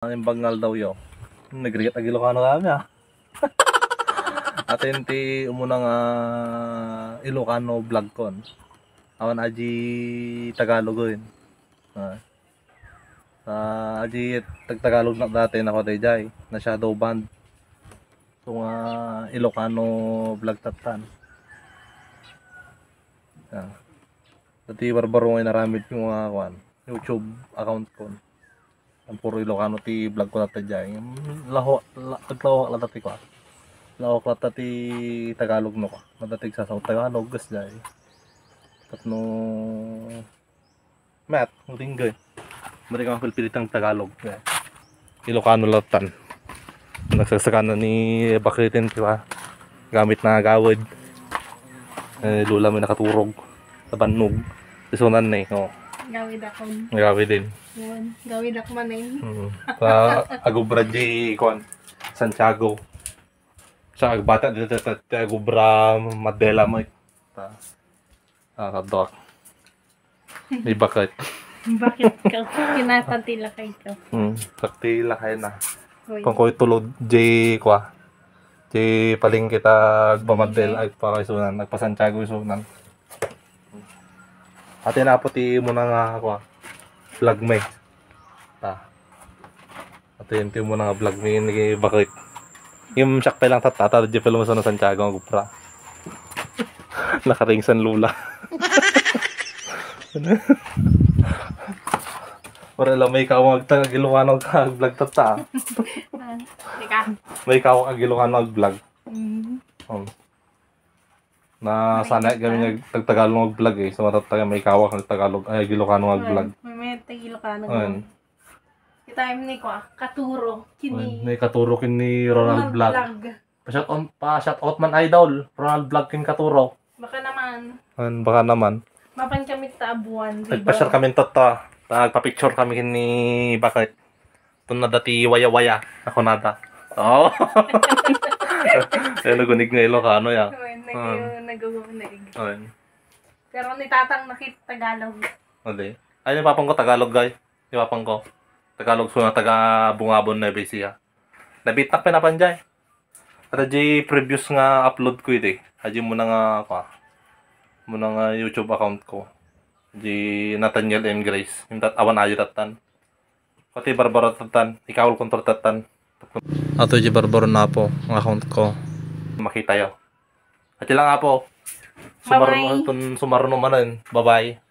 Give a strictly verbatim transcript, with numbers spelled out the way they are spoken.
Ano yung bangal daw yo? Nagrigat ag Ilocano kami, ah. Atin ti umuna nga Ilocano vlog kon. Awan aji Tagalog yun. Ah. Sa aji tag-Tagalog na dati na ko dayjay, na shadow band. So nga Ilocano vlog tattan. Ah. Dati barbaro nga inaramid ko nga kuan, YouTube account ko. Ang puro Ilocano ti vlog ko dati jay. Laho, la, aglaho la dati ko. Laho la dati Tagalog no ko. Madati sa Tagalog gas jay. Tapno Met, utinggoy. Mari ka mapilpilitang Tagalog. Eh. Ilocano latan. Nagsagsakan na ni Bakritin, di ba? Gamit na gawid. Eh, lula may nakaturog. Sa bannog. Isunan na eh. Oh. Gawid akon. Gawid din. Yun. Gawid ako man eh. Mm. Sa Agubra di, kuan, Santiago. Sa agbata dito, agubra, madela mo. Ta. Ah, kadok. Di bakit? Bakit ka? Kinatantila kayo ka. Hmm, saktila kayo na. Hoy. Kung ko'y tulod, di kwa. Di paling kita agpamadel, agpakaisunan, agpasantiago isunan. Ate na po ti muna nga kwa. Vlog me. Ah. Ato yung timo na nga vlog ni, ni Bakit. Yung siyak pa lang tatata, di pa lumaso na Santiago ang gupra. Nakaringsan lula. Wala lang may kawang agtang agilungan ang vlog tata. Ah, teka. May kawang agilungan ang vlog. Mm. Um. Na sana kami nag-, nagtagalog mag-vlog eh. So, matattag may kawak nagtagalog, ay, Ilocano mag-vlog. May, may Ilocano. Ayun. Kita ni kwa, Katuro, kini Ayun, may Katuro kini Ronald Ronald Vlog. Vlog. Pa-shout on, pa-shout out man, idol. Ronald Vlog kin Katuro. Baka naman. Ayun, baka naman. Mapan kami ta abuan, di ba? Nagpa-share kami tatta. Nagpa-picture kami kini Bakit. Ito na dati waya-waya. Ako nada. Oh. Ay, nagunig nga Ilocano ya. Ayun, nag-, Ah. Nagugunig. Ayun. Pero ni Tatang nakit Tagalog. Ade. Ay, ni Papang ko Tagalog, guy. Ni Papang ko. Tagalog so na taga Bungabon, Nueva Ecija. Nabitak pa napanjay. At di previous nga upload ko iti. Aji muna nga, kwa. Muna nga YouTube account ko. Di Nathaniel M Grace. Yung tat-, awan ayo tattan. Pati barbaro tattan. Ikawal kontrol tattan. Ato di barbaro na po. Ang account ko. Makita yo. Ati lang apo. Bye-bye. Sumarno, tun-, sumarno manen. Bye-bye.